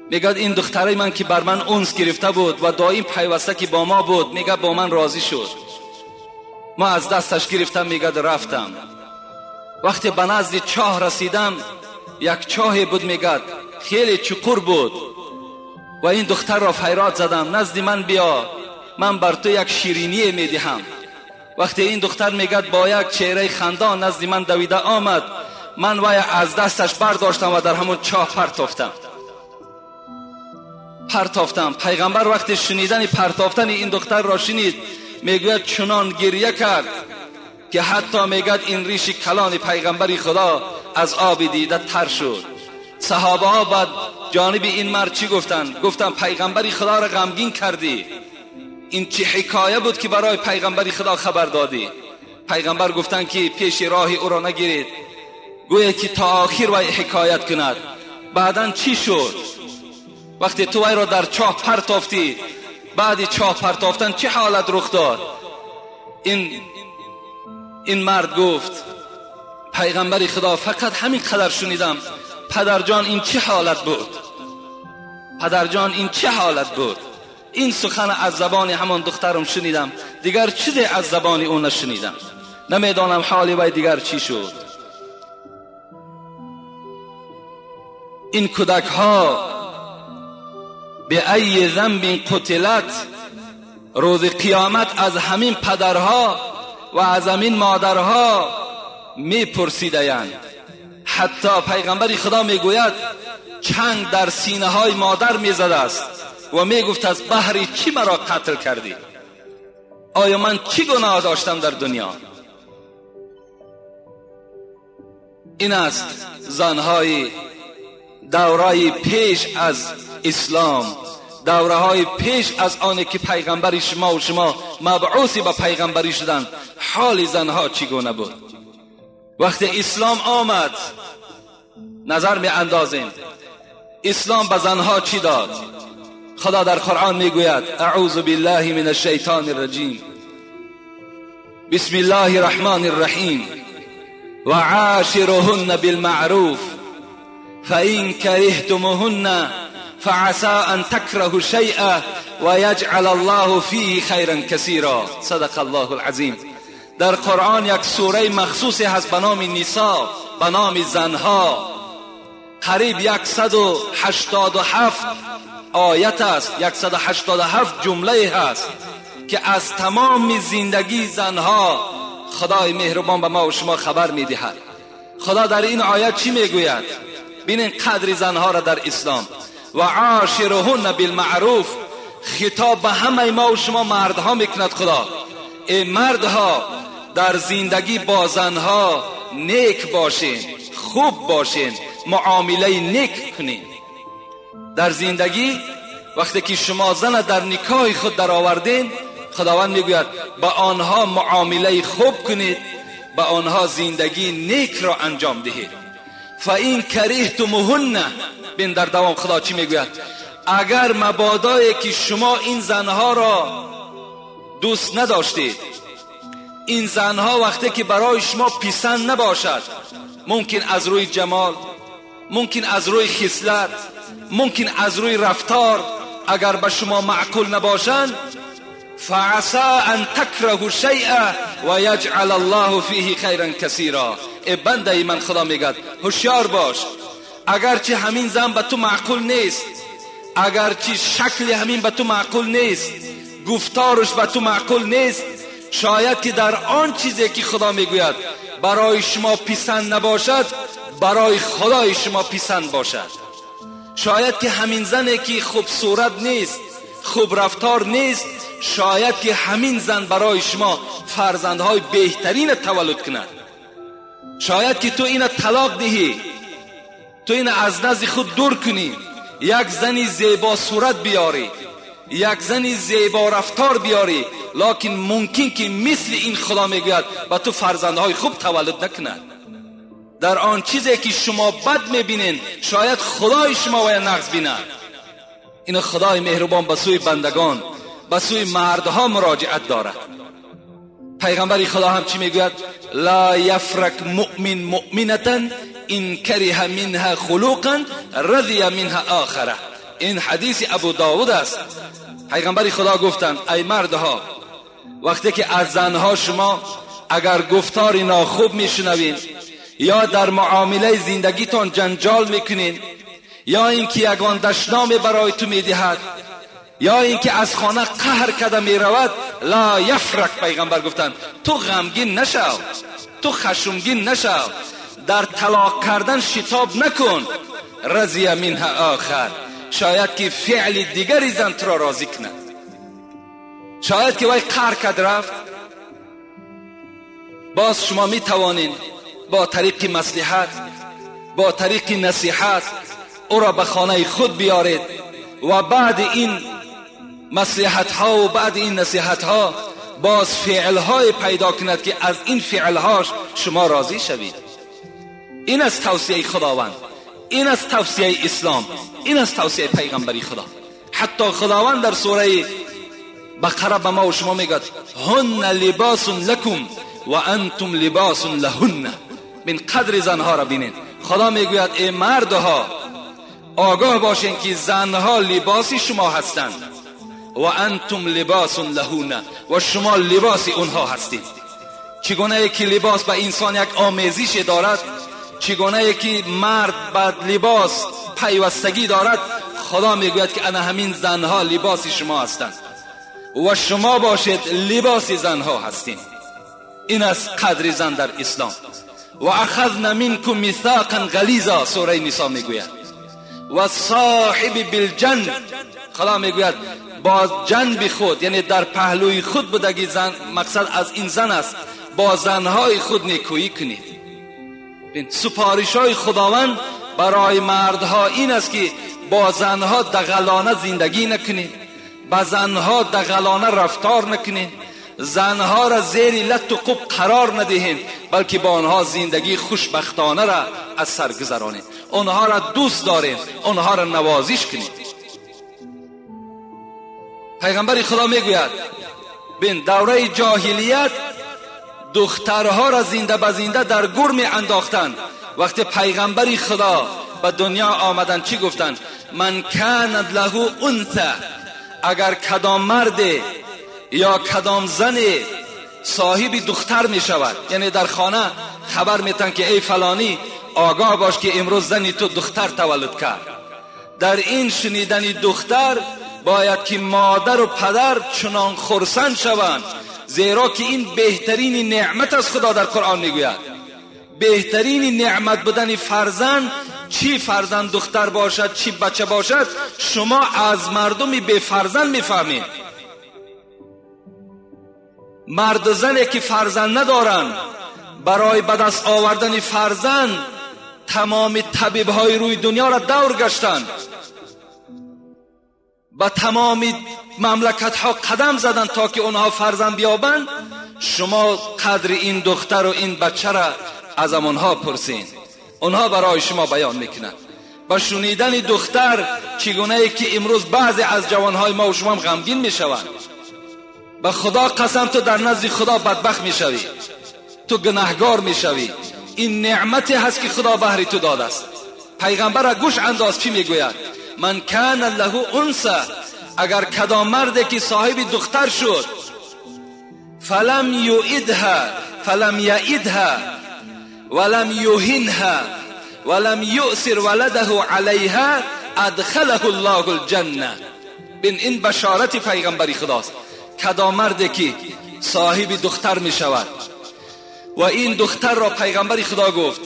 میگه این دختره من که بر من انس گرفته بود و دائم پیوسته که با ما بود، میگه با من راضی شد. ما از دستش گرفتم، میگه رفتم. وقتی به نزد چاه رسیدم، یک چاه بود، میگه خیلی چقور بود، و این دختر را فریاد زدم نزد من بیا، من بر تو یک شیرینی میدهم. وقتی این دختر میگه با یک چهره خندان نزد من دویده آمد، من وی از دستش برداشتم و در همون چاه پرتافتم. پیغمبر وقتی شنیدن پرتافتن این دختر را شنید، میگوید چنان گریه کرد که حتی میگد این ریش کلان پیغمبر خدا از آب دیده تر شد. صحابه ها بعد جانب این مرد چی گفتن؟ گفتن پیغمبر خدا را غمگین کردی، این چه حکایه بود که برای پیغمبر خدا خبر دادی؟ پیغمبر گفتن که پیش راه او را نگیرید، گویا که تا آخر وی حکایت کند. بعدا چی شد؟ وقتی تو وی را در چاه پرتافتی، بعد چاه پرتافتن چه حالت رخ داد؟ این مرد گفت پیغمبر خدا فقط همین قدر شنیدم، پدرجان این چه حالت بود؟ پدرجان این چه حالت بود؟ این سخن از زبان همان دخترم شنیدم، دیگر چیزی از زبان او نشنیدم، نمیدانم حالی وی دیگر چی شد. این کودک ها به ای ذنب قتلت، روز قیامت از همین پدرها و از همین مادرها میپرسیدند. حتی پیغمبر خدا میگوید چنگ در سینه های مادر میزده است و میگفت از بهر چی مرا قتل کردی؟ آیا من چی گناه داشتم در دنیا؟ این است زنهای دورای پیش از اسلام، دوره های پیش از آنه که پیغمبر شما و شما مبعوثی به پیغمبری شدن، حال زنها چگونه بود؟ وقتی اسلام آمد نظر می اندازیم اسلام به زنها چی داد؟ خدا در قرآن میگوید اعوذ بالله من الشیطان الرجیم، بسم الله الرحمن الرحیم، و عاشرهن بالمعروف فإن كرهتموهن فعسى أن تكرهوا شيئا ويجعل الله فيه خيرا كثيرا. صدق الله العظیم. در قرآن یک سوره مخصوصی هست به نام نساء، به نام زنها. قریب 187 آیت است، 187 جمله هست که از تمام زندگی زنها خدای مهربان به ما و شما خبر میدهد. خدا در این آیت چی میگوید؟ ببینین قدر زنها را در اسلام. و عاشرهن بالمعروف، خطاب به همه ما و شما مردها میکند خدا. ای مردها، در زندگی با زنها نیک باشین، خوب باشین، معامله نیک کنین. در زندگی وقتی که شما زن در نکاح خود در آوردین، خداوند میگوید با آنها معامله خوب کنید، با آنها زندگی نیک را انجام دهید. فَإِنْ كَرِهْتُمُوهُنَّ، بین در دوام خدا چی میگوید؟ اگر مبادایی که شما این زنها را دوست نداشتید، این زنها وقتی که برای شما پسند نباشد، ممکن از روی جمال، ممکن از روی خصلت، ممکن از روی رفتار، اگر به شما معقول نباشند، فعسى ان تكرهوا شيئا ويجعل الله فيه خيرا كثيرا. ای بنده من، خدا میگد هوشیار باش، اگرچه همین زن به تو معقول نیست، اگرچه شکل همین به تو معقول نیست، گفتارش به تو معقول نیست، شاید که در آن چیزی که خدا میگوید برای شما پسند نباشد، برای خدای شما پسند باشد. شاید که همین زنی که خوب صورت نیست، خوب رفتار نیست، شاید که همین زن برای شما فرزندهای بهترین تولد کند. شاید که تو اینو طلاق دهی، تو اینو از نزد خود دور کنی، یک زنی زیبا صورت بیاری، یک زنی زیبا رفتار بیاری، لکن ممکن که مثل این خدا میگوید با تو فرزندهای خوب تولد نکند. Дар он чизе ки шумо бад мебинед, шояд худои шумо вая нағз бинад. Ин худои меҳрубон ба сӯи бандагон, ба сӯи мардҳо муроҷиат дорад. Пайғамбари худо ҳам чӣ мегӯяд? Ла яфрак муъмин муъминатан ин кариҳа минҳа хулуқан радия минҳа охара. Ин ҳадиси Абу Довуд аст. Пайғамбари худо гуфтанд: ай мардҳо, вақте ки аз занҳо шумо агар гуфтори нохуб мешунавед ё дар муомилаи зиндагитон ҷанҷол мекунед, ё ин ки ягон дашноме барои ту медиҳад, ё ин ки аз хона қаҳр карда меравад, ла яфрак, пайғамбар гуфтанд, ту ғамгин нашав, ту хашмгин нашав, дар талоқ кардан шитоб накун. Разия минҳа охар, шояд ки феъли дигари зан туро розӣ кунад. Шояд ки вай қаҳр кард рафт, боз шумо метавонед бо тариқи маслиҳат, бо тариқи насиҳат ӯро ба хонаи худ биёред ва баъди ин маслиҳатҳо ва баъди ин насиҳатҳо боз феълҳое пайдо кунад ки аз ин феълҳош шумо розӣ шавед. Ин аз тавсияи Худованд, ин аз тавсияи ислом, ин аз тавсияи пайғамбари Худо. Ҳатто Худованд дар сураи Бақара ба ма ва шумо мегӯяд: ҳунна либосун лакум ва антум либосун лаҳунна. Бин қадри занҳоро бинед. Худо мегӯяд: эй мардҳо, огоҳ бошед ки занҳо либоси шумо ҳастанд, ва антум либосун лаҳунна, ва шумо либоси онҳо ҳастед. Чигунае ки либос ба инсон як омезише дорад, чигунае ки мард ба либос пайвастагӣ дорад, Худо мегӯяд ки ана ҳамин занҳо либоси шумо ҳастанд ва шумо бошед либоси занҳо ҳастед. Ин аст қадри зан дар ислом. Ва ахазна минкум мисоқан ғализа, сураи Нисо мегӯяд. Ва соҳиби билҷанб, Худо мегӯяд бо ҷанби худ, яъне дар паҳлӯи худ будаги зан, мақсад аз ин зан аст, бо занҳои худ некӯӣ кунед. Супоришҳои Худованд барои мардҳо ин аст ки бо занҳо дағалона зиндагӣ накунед, ба занҳо дағалона рафтор накунед, занҳоро зери латту қуб қарор надиҳед, балки бо онҳо зиндагии хушбахтонаро аз сар гузаронед, онҳоро дӯст доред, онҳоро навозиш кунед. Пайғамбари Худо мегӯяд: бин, давраи ҷоҳилият духтарҳоро зинда ба зинда дар гур меандохтанд. Вақте пайғамбари Худо ба дунё омаданд, чӣ гуфтанд? Ман канат лаҳу унса, агар кадом марде ё кадом зане соҳиби духтар мешавад, яъне дар хона хабар метанд ки эй фалонӣ, огоҳ бош ки имрӯз зани ту духтар таваллуд кард. Дар ин шунидани духтар бояд ки модару падар чунон хурсанд шаванд, зеро ки ин беҳтарини неъмат аз Худо дар Қуръон мегӯяд. Беҳтарини неъмат будани фарзанд, чӣ фарзанд духтар бошад, чӣ бача бошад, шумо аз мардуми бефарзанд мефаҳмед. Марду зане ки фарзанд надоранд, барои ба даст овардани фарзанд тамоми табибҳои рӯи дунёро давр гаштанд, ба тамоми мамлакатҳо қадам заданд то ки онҳо фарзанд биёбанд. Шумо қадри ин духтару ин бачаро аз онҳо пурсед, онҳо барои шумо баён мекунанд. Ба шунидани духтар чигунае ки имрӯз баъзе аз ҷавонҳои мо ва шумо ҳам ғамгин мешаванд. Ба Худо қасам, ту дар назди Худо бадбахт мешавӣ, ту гунаҳгор мешавӣ. Ин неъмате ҳаст ки Худо баҳри ту додааст. Пайғамбарро гӯш андоз, чӣ мегӯяд? Ман кана лаҳу унса, агар кадом марде ки соҳиби духтар шуд, фалам юидҳа фалам яидҳа валам юҳинҳа валам юсир валадаҳу алайҳа адхалаҳу ллоҳу лҷанна. Бин, ин башорати пайғамбари Худост. Кадом марде ки соҳиби духтар мешавад ва ин духтарро пайғамбари Худо гуфт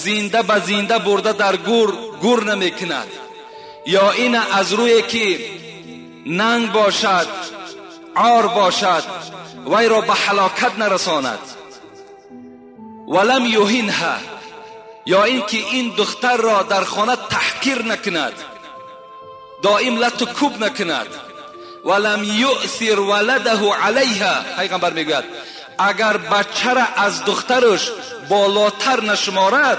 зинда ба зинда бурда дар гур гур намекунад, ё ин аз рӯе ки нанг бошад, ор бошад, вайро ба ҳалокат нарасонад, валам юҳинҳа, ё ин ки ин духтарро дар хона таҳқир накунад, доим латту кӯб накунад, валам юсир валадаҳу алайҳа. Пайғамбар мегӯяд اگر بچه را از دخترش بالاتر نشمارد،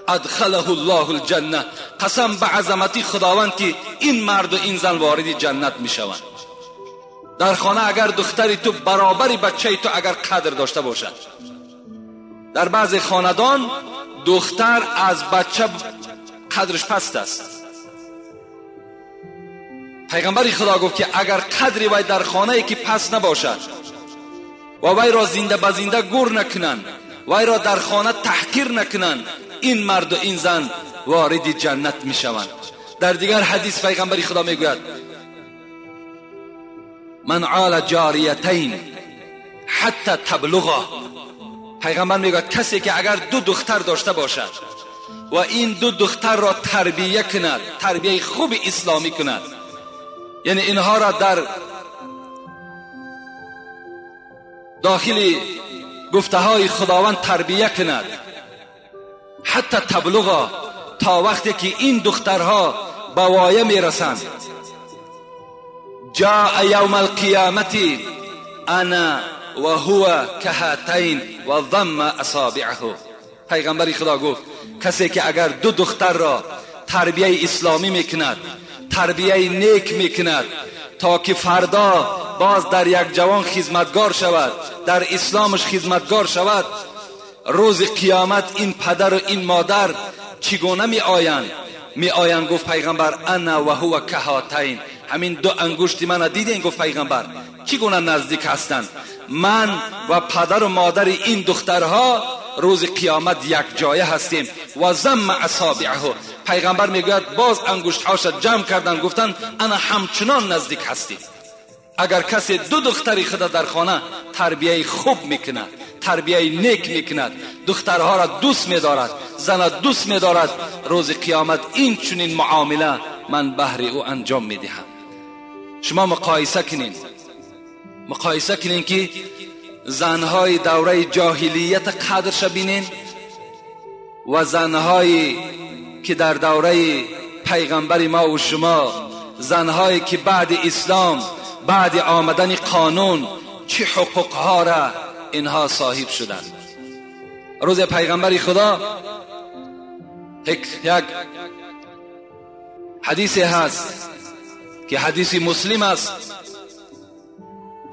ادخله الله الجنه، قسم به عظمتی خداوند که این مرد و این زن وارد جنت میشوند. در خانه اگر دختری تو برابری بچه تو اگر قدر داشته باشد. در بعض خاندان دختر از بچه قدرش پست است. پیغمبر خدا گفت که اگر قدری وی در خانه ای که پس نباشد و وی را زنده به زنده گور نکنند، وی را در خانه تحقیر نکنند، این مرد و این زن وارد جنت می شوند. در دیگر حدیث پیغمبر خدا می گوید من عال جاریتین حتی تبلغا. پیغمبر می گوید کسی که اگر دو دختر داشته باشد و این دو دختر را تربیه کند، تربیه خوب اسلامی کند، یعنی اینها را در داخل گفته های خداوند تربیه کند، حتی تبلغا، تا وقتی که این دخترها به وایه میرسند، جاء یوم القیامت انا و هو کهاتین و ضم اصابعه. پیغمبر خدا گفت کسی که اگر دو دختر را تربیه اسلامی میکند، تربیه نیک میکند، تا که فردا باز در یک جوان خدمتگار شود، در اسلامش خدمتگار شود، روز قیامت این پدر و این مادر چگونه می آیند؟ می آیند گفت پیغمبر انا و هو کهاتین، همین دو انگشت من دیدین؟ گفت پیغمبر چگونه نزدیک هستند؟ من و پدر و مادر این دخترها روز قیامت یک جایه هستیم. و ضم اصابعه، پیغمبر میگوید باز انگشتهاش جمع کردن، گفتن انا همچنان نزدیک هستیم. اگر کسی دو دختری خود در خانه تربیه خوب میکند، تربیه نیک میکند، دخترها را دوست میدارد، زن دوست میدارد، روز قیامت این چنین معامله من بهر او انجام میدهم. شما مقایسه کنین، مقایسه کنین که زنهای دوره جاهلیت قدرش بینین و زنهایی که در دوره پیغمبر ما و شما، زنهایی که بعد اسلام، بعد آمدن قانون، چه حقوقها را اینها صاحب شدند. روز پیغمبر خدا یک حدیث هست که حدیث مسلم است.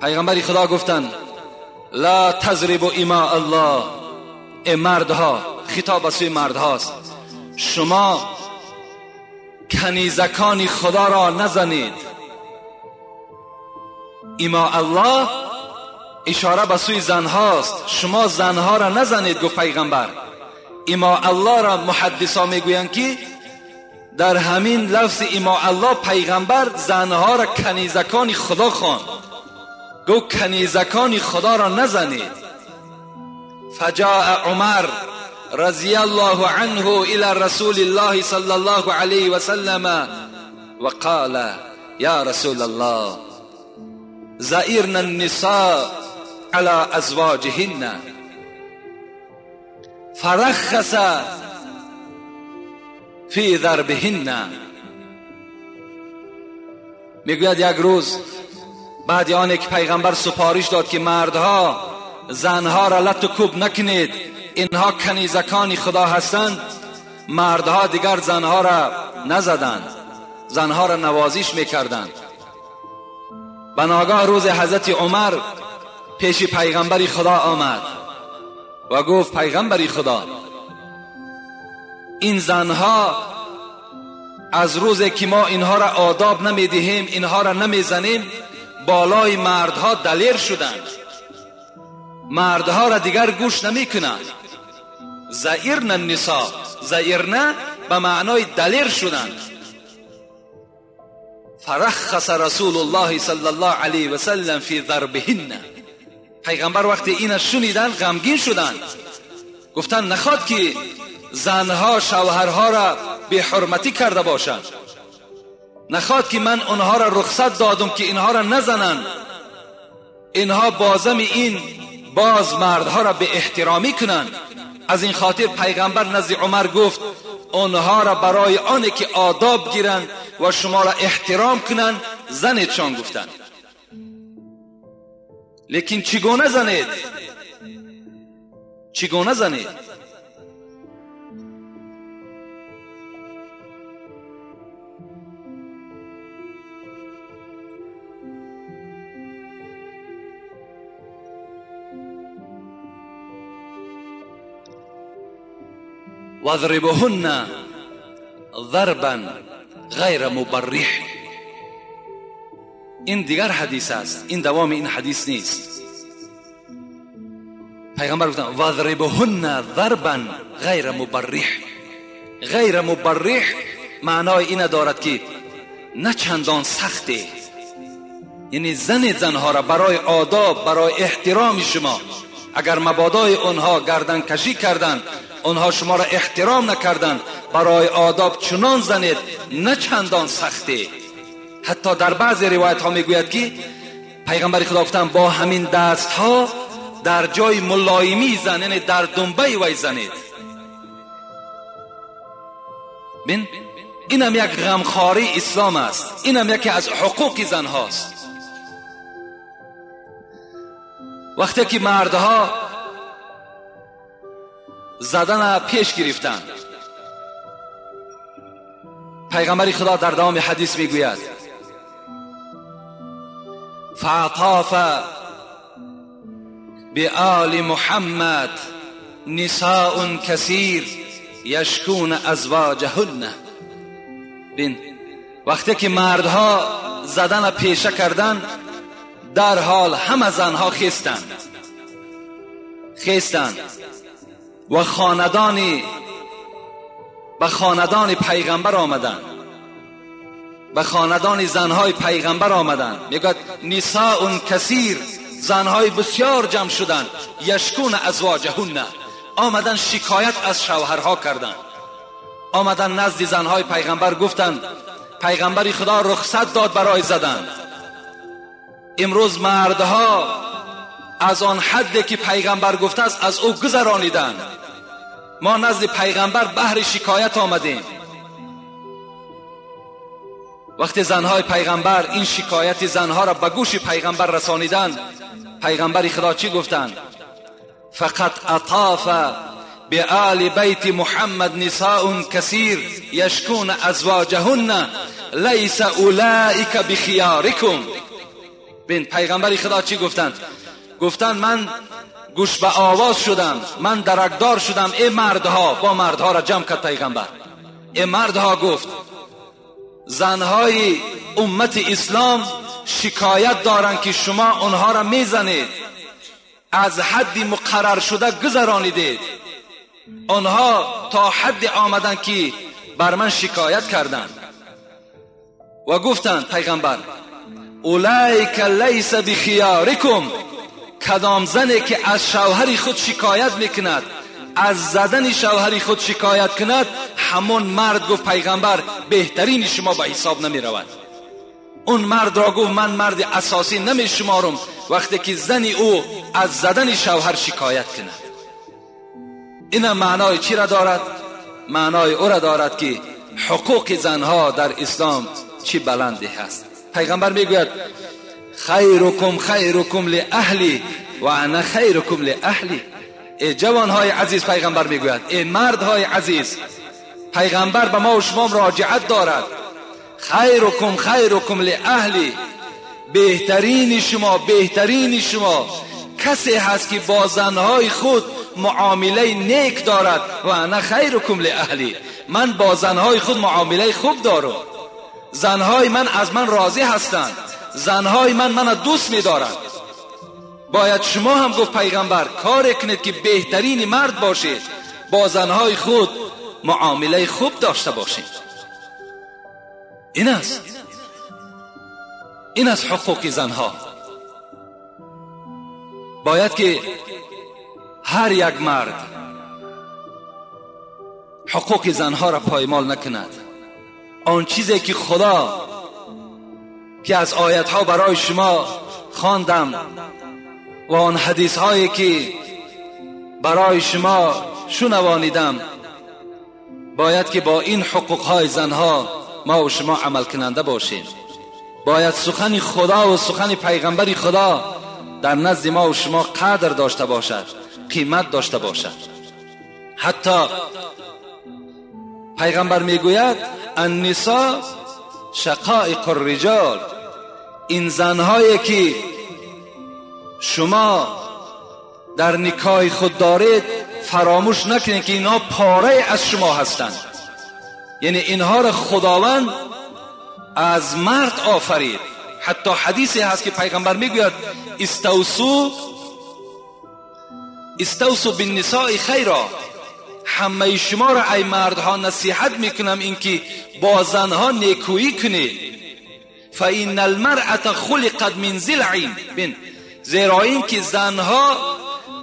پیغمبر خدا گفتند لا تضربوا اماء الله، ای مردها، خطاب به سوی مردهاست، شما کنیزکان خدا را نزنید. اماء الله اشاره به سوی زنهاست، شما زنها را نزنید. گفت پیغمبر اماء الله را محدثا میگویند که در همین لفظ اماء الله پیغمبر زنها را کنیزکان خدا خواند، گفت کنیزکان خدا را نزنید. فجاء عمر رضی الله عنه الى رسول الله صلی الله علیه وسلم وقال یا رسول الله زئرن النساء على ازواجهن فرخص فی ضربهن. میگوید یک روز بعد آن که پیغمبر سپارش داد که مردها زنها را لت و کوب نکنید، اینها کنیزکان خدا هستند، مردها دیگر زنها را نزدند، زنها را نوازش میکردند. بناگاه روز حضرت عمر پیش پیغمبر خدا آمد و گفت پیغمبر خدا، این زنها از روزی که ما اینها را آداب نمیدهیم، اینها را نمیزنیم، بالای مردها دلیر شدند، مردها را دیگر گوش نمی کنند. زئرن النساء، زئرن به معنای دلیر شدند. فرخص رسول الله صلی الله علیه و سلم فی ضربهن. پیغمبر وقتی اینا شنیدن غمگین شدند، گفتن نخواد که زنها شوهرها را بی حرمتی کرده باشند، نخواد که من اونها را رخصت دادم که اینها را نزنند، اینها بازم این باز مردها را به احترامی کنند. از این خاطر پیغمبر نزد عمر گفت اونها را برای آنه که آداب گیرند و شما را احترام کنند زنیدشان گفتند. Лекин чӣ гуна занед? Чӣ гуна занед? واضربهن ضربا غیر مبرح. این دیگر حدیث است، این دوام این حدیث نیست. پیغمبر گفتن واضربهن ضربا غیر مبرح. غیر مبرح معنای این دارد که نه چندان سخته، یعنی زن زنها را برای آداب، برای احترام شما، اگر مبادای آنها گردن کشی کردند، آنها شما را احترام نکردند، برای آداب چنان زنید نه چندان سخته. حتی در بعضی روایت ها میگوید که پیغمبر خدا گفتند با همین دست ها در جای ملایمی زن، یعنی در دنبه وی زنید. بین اینم یک غمخواری اسلام است، اینم یکی از حقوق زن هاست. وقتی که مردها زدن پیش گرفتند، پیغمبر خدا در دوام حدیث میگوید فعطاف بآل محمد نساء کثیر یشکون ازواجهن. بین وقتی که مردها زدن پیشه کردن، در حال همه زنها خیستند و خاندانی به خاندان پیغمبر آمدند، به خاندان زنهای پیغمبر آمدند. میگوید نساء کثیر، زنهای بسیار جمع شدند، یشکون ازواجهن، آمدن شکایت از شوهرها کردند. آمدن نزد زنهای پیغمبر گفتند پیغمبر خدا رخصت داد برای زدن. امروز مردها از آن حدی که پیغمبر گفته است از او گذرانیدند. ما نزد پیغمبر بهر شکایت آمدیم. وقتی زنهای پیغمبر این شکایت زنها را به گوش پیغمبر رسانیدند، پیغمبر خدا چی گفتند؟ فقط اطاف بآل بیت محمد نساء کثیر یشکون ازواجهن لیس اولئک بخیارکم. بین پیغمبر خدا چی گفتند؟ گفتند من گوش به آواز شدم، من درکدار شدم، ای مردها. با مردها را جمع کرد پیغمبر. ای مردها، گفت زنهای امت اسلام شکایت دارند که شما آنها را میزنید، از حد مقرر شده گذرانیدید. آنها تا حد آمدند که بر من شکایت کردند و گفتند پیغمبر اولئک لیس بخیارکم، کدام زنی که از شوهر خود شکایت میکند، از زدن شوهر خود شکایت کند، همون مرد، گفت پیغمبر، بهترین شما به حساب نمی رود. اون مرد را گفت من مرد اساسی نمی شمارم وقتی که زن او از زدن شوهر شکایت کند. این معنای چی را دارد؟ معنای او را دارد که حقوق زنها در اسلام چی بلندی هست. پیغمبر میگوید خیرکم خیرکم لاهلی و انا خیرکم لاهلی. ای جوانهای عزیز، پیغمبر میگوید، ای مردهای عزیز، پیغمبر به ما و شما مراجعت دارد. خیرکم خیرکم لاهلی، بهترین شما، بهترین شما کسی هست که با زنهای خود معامله نیک دارد. و انا خیرکم لاهلی، من با زنهای خود معامله خوب دارم، زنهای من از من راضی هستند، زنهای من دوست می‌دارند. باید شما هم، گفت پیغمبر، کار کنید که بهترین مرد باشید، با زنهای خود معامله خوب داشته باشید. این است حقوق زنها. باید که هر یک مرد حقوق زنها را پایمال نکند. آن چیزی که خدا که از آیتها برای شما خواندم و آن حدیث هایی که برای شما شنوانیدم، باید که با این حقوق های زنها ما و شما عمل کننده باشیم. باید سخن خدا و سخن پیغمبر خدا در نزد ما و شما قدر داشته باشد، قیمت داشته باشد. حتی پیغمبر میگوید النساء شقائق الرجال، این زنهایی که شما در نکاح خود دارید فراموش نکنید که اینها پاره از شما هستند. یعنی اینها را خداوند از مرد آفرید. حتی حدیثی هست که پیغمبر میگوید استوصوا بالنساء خیرا، همه شما را ای مردها نصیحت میکنم اینکه با زنها نیکویی کنید. فإن المرأة خلقت من ضلع، بین، زیرا اینکه زنها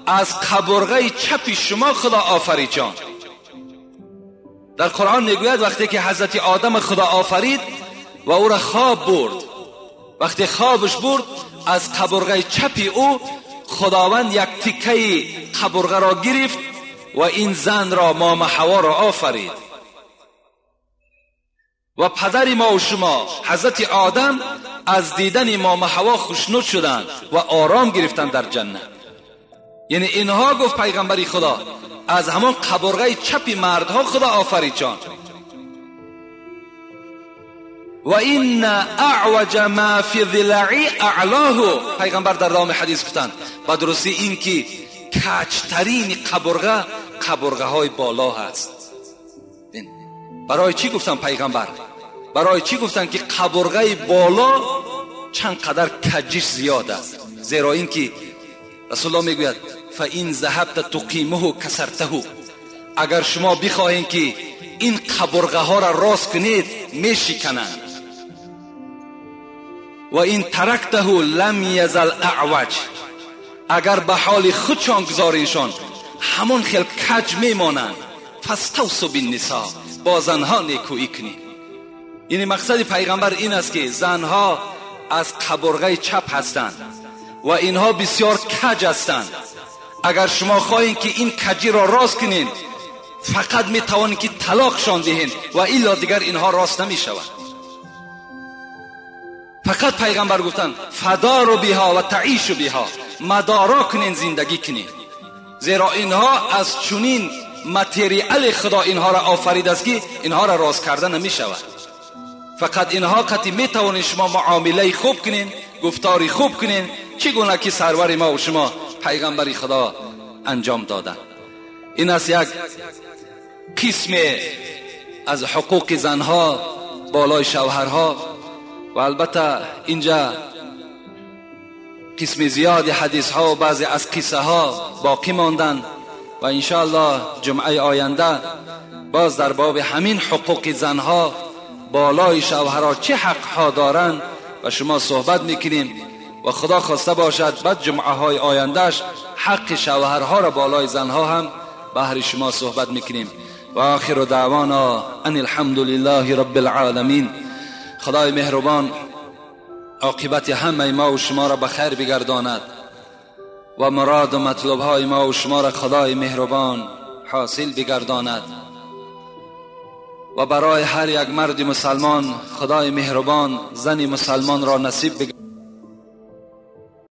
از قبرغه چپ شما خدا آفرید جان. در قرآن میگوید وقتی که حضرت آدم خدا آفرید و او را خواب برد، وقتی خوابش برد از قبرغه چپ او خداوند یک تیکه قبرغه را گرفت و این زن را، مام حوا را آفرید. و پدر ما و شما حضرت آدم از دیدن مام حوا خوشنود شدند و آرام گرفتند در جنت. یعنی اینها گفت پیغمبری خدا از همان قبرغه چپ مردها خدا آفرید جان. و این اعوج ما فی ضلعی اعلاه، پیغمبر در دام حدیث گفتند با درستی این که کجترین قبرغه قبرغه های بالا هست. برای چی گفتن پیغمبر؟ برای چی گفتن که قبرغه بالا چند قدر کجش زیاد است؟ زیرا اینکه رسول الله میگوید فإن ذهبت تقیمه کسرته، اگر شما بخواهید که این قبرغه ها را راست کنید میشکنند. و این ترکته لم یزل اعوج، اگر به حال خودشان گذارینشان همون خیل کج میمانند. فاستوصوا بالنساء، با زنها نیکویی کنید. یعنی مقصد پیغمبر این است که زنها از قبرغه چپ هستند و اینها بسیار کج هستند. اگر شما خواهید که این کجی را راست کنید فقط میتوانید که طلاقشان دهید و الا دیگر اینها راست نمیشود. فقط پیغمبر گفتند فداروا بها و تعیشوا بها، مدارا کنین، زندگی کنین، زیرا اینها از چنین متریال خدا اینها را آفرید است که اینها را راست کرده نمی شود. فقط اینها قطعی می توانید شما معامله خوب کنین، گفتاری خوب کنین، چگونه که سرور ما و شما پیغمبر خدا انجام دادن. این است یک قسم از حقوق زنها بالای شوهرها. و البته اینجا قسم زیاد حدیث ها و بعضی از قصه ها باقی ماندن و انشاءالله جمعه آینده باز در باب همین حقوق زنها بالای شوهرها چه حق ها دارند و شما صحبت میکنیم و خدا خواسته باشد بعد جمعه های آیندهش حق شوهرها را بالای زنها هم بهر شما صحبت میکنیم. و آخر دعوانا ان الحمد لله رب العالمین. خدای مهربان عاقبت همه ما و شما را به خیر بگرداند و مراد و مطلب های ما و شما را خدای مهربان حاصل بگرداند و برای هر یک مرد مسلمان خدای مهربان زن مسلمان را نصیب بگرداند.